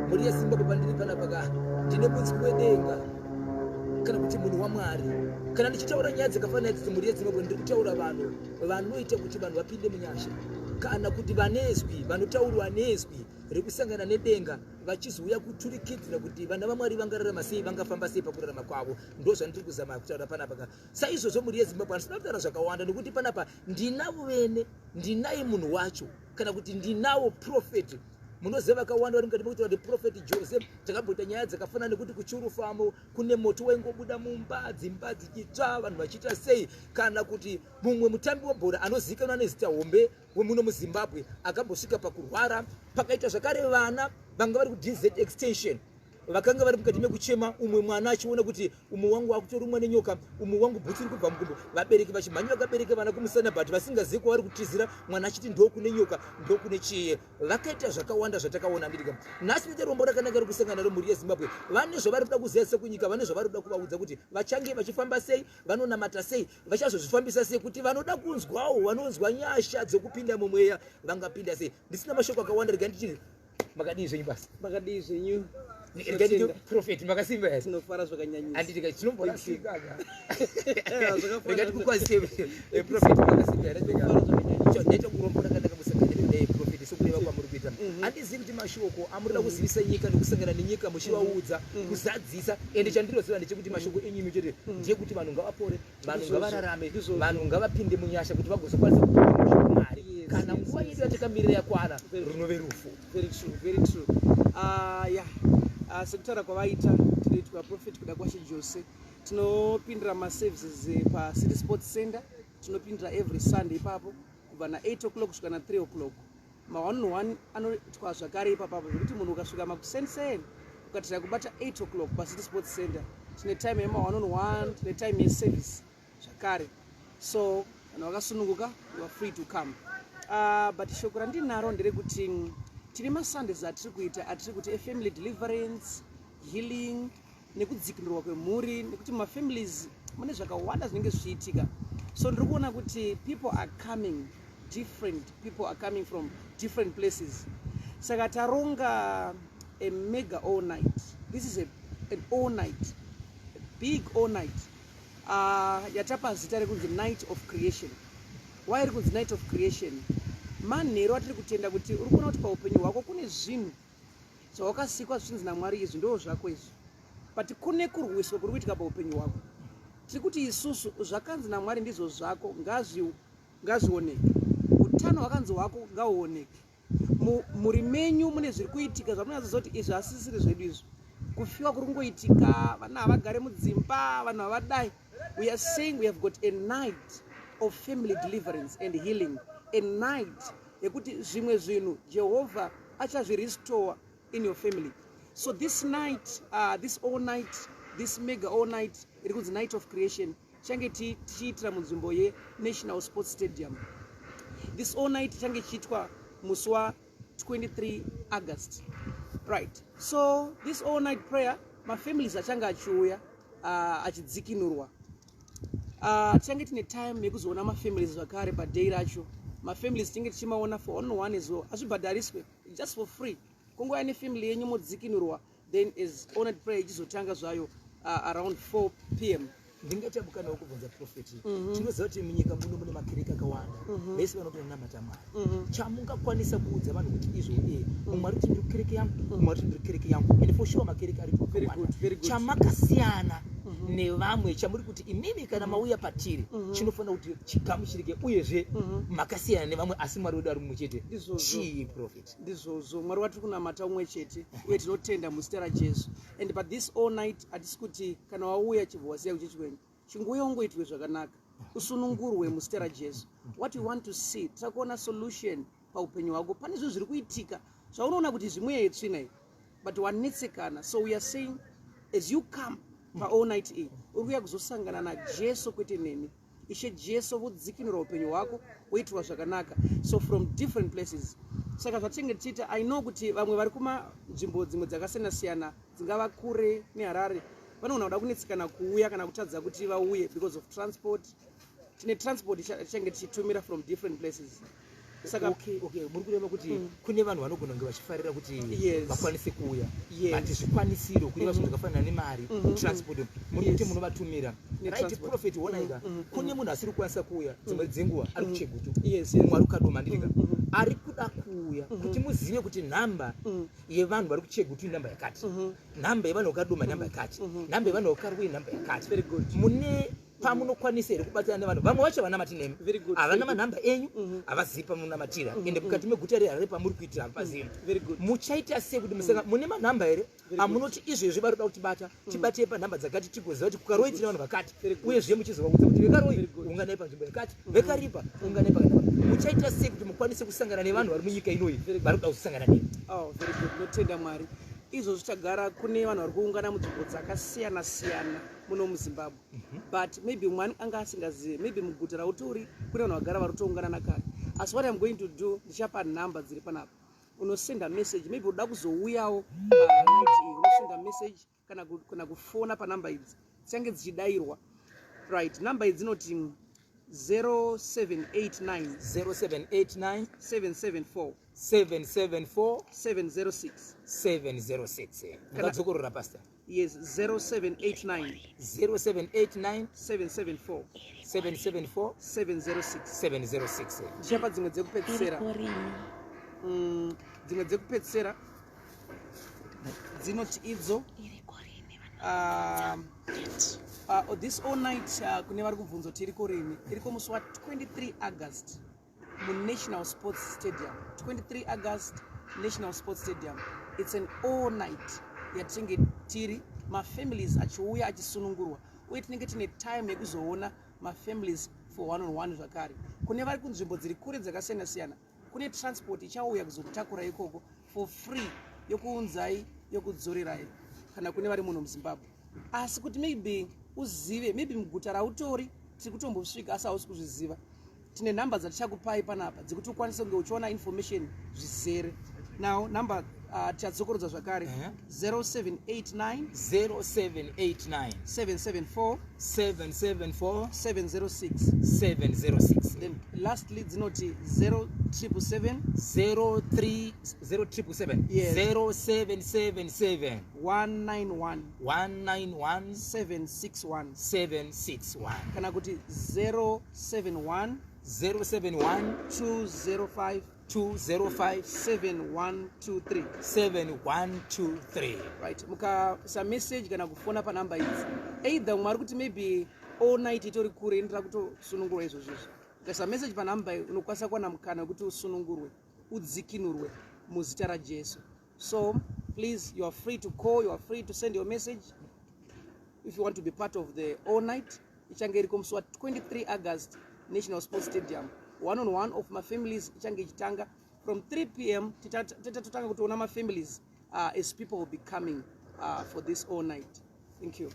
Mhuri yeZimbabwe, pandiri panapa ka, ndine munzwi wedenga kana kuti munhu waMwari. Kana ndichitaura nyaya dzakafanana idzi, mhuri yeZimbabwe, ndiri kutaura vanhu vanoita kuti vanhu vapinde munyasha, kana kuti vanezwi, vanotaurwa nezwi rekusangana nedenga, vachizouya kuturikidzira kuti vana vaMwari vangararama sei, vangafamba sei pakurarama kwavo. Ndo zvandiri kuzama kutaura panapa ka. Saizvozvo, mhuri yeZimbabwe, handisina kutaura zvakawanda nekuti panapa ndinavo vene, ndinaye munhu wacho, kana kuti ndinawo prophet. Munoziva, vakawanda vari mukati mekutaura kuti Prophet Jose. Takamboita nyaya dzakafanana nekuti kuChuru Farm kune moto waingobuda mumba, dzimba dzichitsva, vanhu vachiita sei, kana kuti mumwe mutambi webhora anozivikanwa nezita hombe wemuno muZimbabwe akambosvika pakurwara. Pakaita zvakare vana vanga vari kuDZ Extension vakanga vari mukati mekuchema, umwe mwana achiona kuti umwe wangu akutorumwa nenyoka, umwe wangu bhutsu iri kubva mukumbo, vabereki vachimhanya vakabereka vana kumusana, but vasingazivi kwavari kutizira, mwana achiti ndokune nyoka, ndokune chiye. Vakaita zvakawanda zvatakaona, handitika? Nhasi ndite rombo rakanaka rekusangana naro. Mhuri yeZimbabwe, vane zvavari kuda kuziva sekunyika, vane zvavari kuda kuvaudza kuti vachange vachifamba sei, vanonamata sei, vachazozvifambisa sei, kuti vanoda kunzwawo, vanonzwa nyasha dzokupinda mumweya vangapinda sei. Ndisina mashoko akawanda, rega ndichiti makadii zvenyu basi? Makadii zvenyu? Rega nditi prophet, makasimba here? Tinofara zvakanyanyisa. Handitika tinomborasika. Rega tikukwazise, prophet, makasimba here? Ndaita kurombo rakanaka kusangana nekudai, prophet, sokureva kwamuri kuita. Handizivi kuti mashoko amurida kuzivisa nyika nekusangana nenyika muchivaudza kuzadzisa, ende chandinoziva ndechekuti mashoko enyu imi chete ndeyekuti vanhu ngavapore, vanhu ngavararame, vanhu ngavapinde munyasha kuti vagozokwanisa kupinda mushoko Mwari kana nguva yedu yatakamirira yakwana, runove rufu. Very true, very true. Yeah, sekutaura kwavaita, tinoitwa Prophet Kudakwashe Jose. Tinopindira maservices paCity Sports Center. Tinopindira every Sunday ipapo kubva na8 o'clock kusvika na3 o'clock. Ma1 on 1 anoitwa zvakare ipapapo, zvekuti munhu ukasvika makuseni ukatira kubata 8 o'clock paCity Sports Center, tine time yema1 on 1, tine time yeservice zvakare. So vanhu vakasununguka, you are free to come. But shoko randinaro nderekuti tine maSundays atiri kuita, atiri kuti efamily deliverance, healing nekudzikinurwa kwemhuri, nekuti mumafamilies mune zvakawanda zvinenge zvichiitika. So ndiri kuona kuti people are coming different, people are coming from different places. Saka taronga a mega all night. This is an all night, a big all night yatapa zita rekunzi Night of Creation. Why iri kunzi Night of Creation? Manheru atiri kutenda kuti uri kuona kuti paupenyu hwako kune zvinhu zvawakasikwa zvichinzi naMwari izvi ndo zvako izvi, but kune kurwiswa kuri kuitika paupenyu hwako. Tiri kuti isusu zvakanzi naMwari ndizvo zvako ngazvioneke. Utano hwakanzi hwako ngahuoneke. Mhuri menyu mune zviri kuitika zvamunyazoziva kuti izvi hasisiri zvedu izvi, kufiwa kuri kungoitika, vana havagare mudzimba, vanhu havadai. We are saying we have got a night of family deliverance and healing, a night yekuti zvimwe zvinhu Jehovha achazvirestore in your family. So this night, this all night, this mega all night iri kunzi Night of Creation, tichange tichiitira munzvimbo yeNational Sports Stadium. This all night ichange ichiitwa musi wa23 August, right? So this all night prayer, mafamilies achange achiuya achidzikinurwa. Tichange tine time yekuzoona mafamilies zvakare paday racho. Mafamilies tinge tichimaona for one one as well. Hazvibhadhariswe, just for free. Kungouya nefamily yenyu modzikinurwa. Then as all night prayer ichizotanga zvayo around 4 p.m. Ndingaita mukana wekubvunza, prophet? Tinoziva kuti munyika muno mune makereke akawanda, vese vanotonamata Mwari. Chamungakwanisa kuudza vanhu kuti izvo mumwe ari kuti ndiri kukereke yangu, mumwe ari kuti ndiri kukereke yangu, and for sure makereke aripo Very akawanda. good, very good. Chamakasiyana nevamwe, chamuri kuti imimi kana mauya patiri chinofanira kuti chigamuchirike, uyezve makasiyana nevamwe asi Mwari wedu ari mumwe chete, Ndizvozvo. chii, prophet? Ndizvozvo. Mwari watiri kunamata umwe chete, uye tinotenda muzita raJesu. And but this all night, hatisi kuti kana wauya chibva wasiya kuchechi kwenyu. Chinguuya ungoitwe zvakanaka, usunungurwe muzita raJesu. What we want to see, tiri kuona solution paupenyu hwako. Pane zvinhu zviri kuitika zvaunoona kuti zvimweya yetsvina iyi, but wanetsekana. So we are saying, as you come paall night iyi, uri kuuya kuzosangana naJesu, kwete neni. Ishe Jesu vodzikinura upenyu hwako, woitirwa zvakanaka. So from different places, saka zvatinenge tichiita, I know kuti vamwe vari kumanzvimbo dzimwe dzakasiyana siyana, dzingava kure neHarare, vanogona kuda kunetsekana kuuya kana kutadza kuti vauye because of transport. Tine transport tichange tichitumira from different places. Saka Okay, muri kureva kuti kune vanhu vanogona kunge vachifarira kuti vakwanise kuuya, but zvikwanisiro, kureva zvinhu zvakafanana nemari, transport, muri kuti munovatumira, right? Netransport. Prophet, wonaika, kune munhu asiri kukwanisa kuuya dzimwe dzenguva, ari kuChegutu, mumwe ari kuKadoma, ndirika, ari kuda kuuya, kuti muzive kuti nhamba yevanhu vari kuChegutu inhamba yakati, nhamba yevanhu vakaDoma inhamba yakati, nhamba yevanhu vakaKarwe inhamba yakati. Very good. Mune pamunokwanisa here kubatsira nevanhu vamwe vacho vanamati nemi, Very good, havana very good. manhamba enyu, havazivi pamunamatira, ende mukati meguta reHarare pamuri kuitira havapazivi? Very good. Muchaita sei kuti musanga mune manhamba here Very good. amunoti izvezvi vari kuda kutibata, tibatei panhamba dzakati, tigoziva kuti kuKaroi tine vanhu vakati, Very good. uyezve muchizovaudza kuti veKaroi Very good. unganai panzvimbo yakati, veKaripa unganai pakati? Muchaita sei kuti mukwanise kusangana nevanhu vari munyika inoyi Very good. vari kuda kuzosangana nemi? Oh, very good. Notenda Mwari. Izvozvo tagara kune vanhu vari kuungana munzvimbo dzakasiyana siyana muno muZimbabwe, but maybe umwe anga asingazive, maybe muguta rautori kune vanhu vagara vari kutoungana nakare. Asi what I'm going to do, ndichapa nhamba dziri panapa. Unosenda message, maybe unoda kuzouyawo panight iyi, unosenda message kana kufona panhamba idzi, dzichange dzichidayirwa. Right, nhamba idzi dzinoti 0789 0789 774 774 706. 706. Mungadzokorora, Pastor? Yes, 0789 0789 774 774 706. 706. Ndichapa dzimwe dzekupedzisera. Dzimwe dzekupedzisera dzinoti idzo this all night, kune vari kubvunza kuti iriko rini, iriko musi wa23 August muNational Sports Stadium. 23 August, National Sports Stadium. It's an all night yatinenge tiri, mafamilies achiuya achisunungurwa, uye tinenge tine time yekuzoona mafamilies for one on one. Zvakare, kune vari kunzvimbo dziri kure dzakasiyana siyana, kune transport ichauya kuzokutakura ikoko for free, yokuunzai, yokudzorerai, kana kune vari muno muZimbabwe. Asi kuti maybe uzive, maybe muguta rautori tiri kutombosvika asi hausi kuzviziva, tine nhamba dzatichakupai panapa dzekuti ukwanise kunge uchiona information zvizere. Now number, tichadzokorodza zvakare. 0789 0789 774 774 706. 706. Then lastly dzinoti 0777 03 0777. Yes. 0777 191 191 761. 761. Kana kuti 071 071 205 205 7123. 7123. Right, mukaisa message kana kufona panhamba idzi, either umwe ari kuti maybe all night itori kure, inoda kutosunungurwa izvozvo izvi, ukaisa message panhamba iyi unokwanisa kuwana mukana wekuti usunungurwe, udzikinurwe muzita raJesu. So please, you are free to call, you are free to send your message if you want to be part of the all night ichange iriko musi wa23 August, National Sports Stadium. One on one of mafamilies ichange ichitanga from 3 p.m. Titatotanga kutoona mafamilies as people will be coming for this all night. Thank you.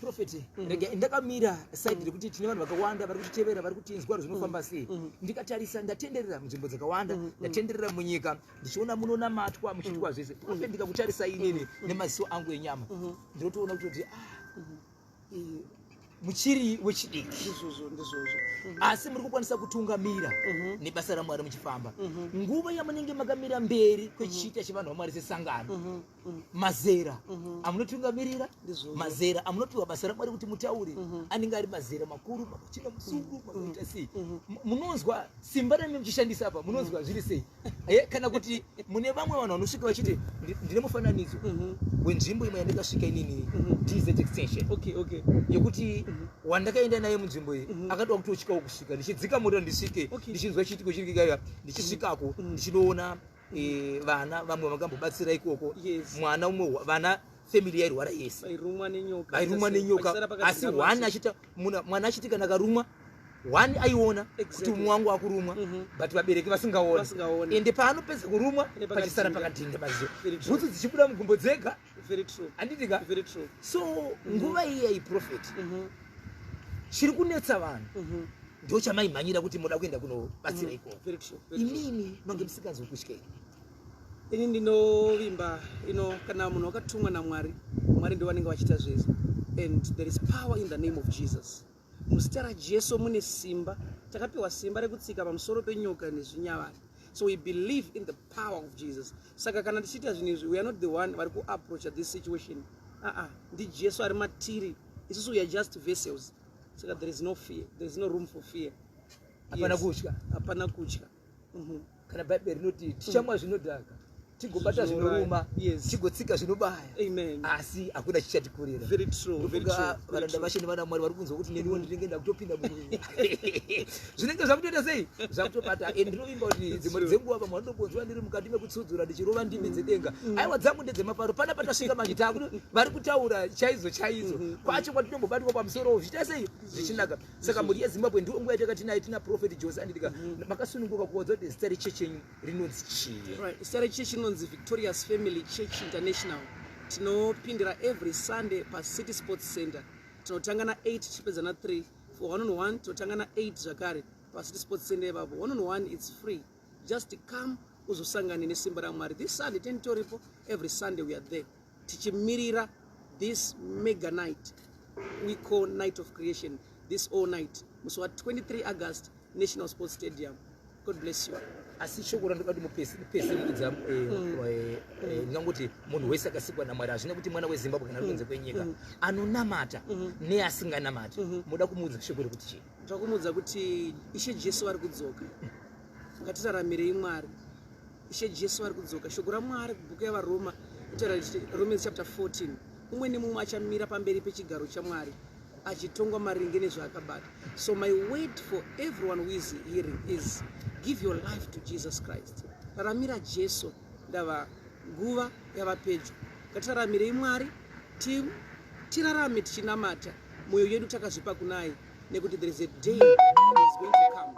Prophet, rega ndakamira side rekuti tine vanhu vakawanda vari kutitevera, vari kutinzwa zvinofamba sei. Ndikatarisa, ndatenderera munzvimbo dzakawanda, ndatenderera munyika ndichiona munonamatwa, muchiitwa zvese. Prophet, ndikakutarisa inini nemaziso angu enyama, ndinotoona kutoti ah, muchiri wechidiki. Ndizvozvo, ndizvozvo. Asi muri kukwanisa kutungamira nebasa raMwari muchifamba. Nguva yamunenge makamira mberi kwechiita chevanhu vaMwari sesangano, mazera amunotungamirira, mazera amunopiwa basa raMwari kuti mutaure, anenge ari mazera makuru, makuchina musuru, makaita sei? Munonzwa simba rame muchishandisa apa, munonzwa zviri sei? Kana kuti mune vamwe vanhu vanosvika vachiti, ndine mufananidzo wenzvimbo imwe yandakasvika inini, DZ Extension, yekuti wandakaenda naye munzvimbo iyi akada kutotyawo kusvika ndichidzika mota ndisvike, ndichinzwa chiitiko chiri kikaiva, ndichisvikako ndichinoona vana vamwe vakambobatsira ikoko, mwana umwe, vana, family yairwara yese. Vairumwa nenyoka. Vairumwa nenyoka. Vachisara Asi pakadzinga one mate. achita mwana achiti kana akarumwa, one aiona kuti mumwe wangu akurumwa, but vabereki vasingaoni. Vasingaoni. Ende paanopedza kurumwa, Ende pachisara pakadhinda. pakadhinda maziso, Very true. bhutsu dzichibuda mugumbo dzega. Very true. Handitika? Very true. So nguva iyai, Prophet, chiri kunetsa vanhu ndo chamaimhanyira kuti muda kuenda kunobatsira ikoko. Very true. Very true. Imimi mange musinganzwi kutya? Ini ndinovimba ino, kana munhu wakatumwa naMwari, Mwari ndo vanenge vachiita zvese, and there is power in the name of Jesus. Muzita raJesu mune simba. Takapiwa simba rekutsika pamusoro penyoka nezvinyavada. So we believe in the power of Jesus. Saka kana tichiita zvinhu izvi, we are not the one vari kuapproacha this situation. Aa, ndiJesu ari matiri. Isusu we are just vessels. Saka there is no fear, there is no room for fear. Hapana kutya. Hapana kutya. Kana Bhaibheri rinoti tichamwa zvinodhaka, tigobata zvinoruma, tigotsika zvinobaya, asi hakuna chichatikurira. Very true, very true, very Varanda true. vashe nevana Mwari vari kunzwa kuti neniwo ndinenge ndakutopinda zvinenge zvakutoita sei, zvakutobata. And ndinovimba kuti dzimwe dzenguva vamwe vanotobonzwa ndiri mukati mekutsudzura, ndichirova ndimi dzedenga. Aiwa, dzangu ndedzemafaro. Pana patasvika manje, takuti vari kutaura chaidzo chaidzo kwacho kwatinombobatwa pamusoro, zviita sei, zvichinaka. Saka mhuri yeZimbabwe, ndiwo nguva yatakati naye tina Prophet Jose, anditika makasununguka kuudza kuti zita rechechi yenyu rinonzi chii? Right. Zita rechechi inonzi Victorious Family Church International. Tinopindira every Sunday paCity Sports Center. Tinotanga na8, tichipedza na3. For one on one tinotanga na8 zvakare paCity Sports Center ipapo. One on one, it's free. Just come uzosangane nesimba raMwari. This Sunday tenitoripo. Every Sunday we are there, tichimirira this mega night we call Night of Creation, this all night, musi wa23 August, National Sports Stadium. God bless you. Asi shoko randoda kuti mupese mudza, ndingangoti munhu wese akasikwa naMwari, hazvina kuti mwana weZimbabwe kana ari kunze kwenyika, anonamata neasinganamati, muda kumuudza shoko rekuti chii? Takumudza kuti Ishe Jesu vari kudzoka. Ngatiraramirei Mwari. Ishe Jesu vari kudzoka. Shoko raMwari kubhuku yaVaRoma itaura richiti, Romans chapter 14, umwe nemumwe achamira pamberi pechigaro chaMwari achitongwa maringe nezvaakabata. So my word for everyone who is hearing is, give your life to Jesus Christ. Raramira Jesu, ndava nguva yava pedyo. Ngatiraramirei Mwari, tirarame tichinamata, mwoyo yedu takazvipa kunaye, nekuti there is a day that is going to come.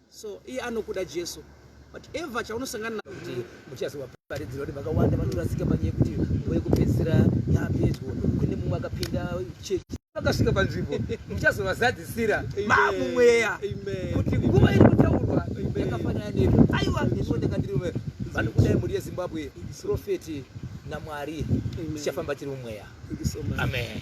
So iye anokuda Jesu, whatever chaunosangana na Kuti muchazovaparidzira kuti vakawanda vanorasika panyaya yekuti nguva yekupedzisira yapedyo, kune mumwe akapinda chechi vakasvika panzvimbo, muchazovazadzisira mamumweya Amen. kuti nguva iri kutaurwa Amen. yakafanana nepi. Aiwa, neniwo ndanga ndiri vanokudai, mhuri yeZimbabwe, Prophet naMwari. Amen. Tichafamba tiri mumweya. Thank you so much. Amen.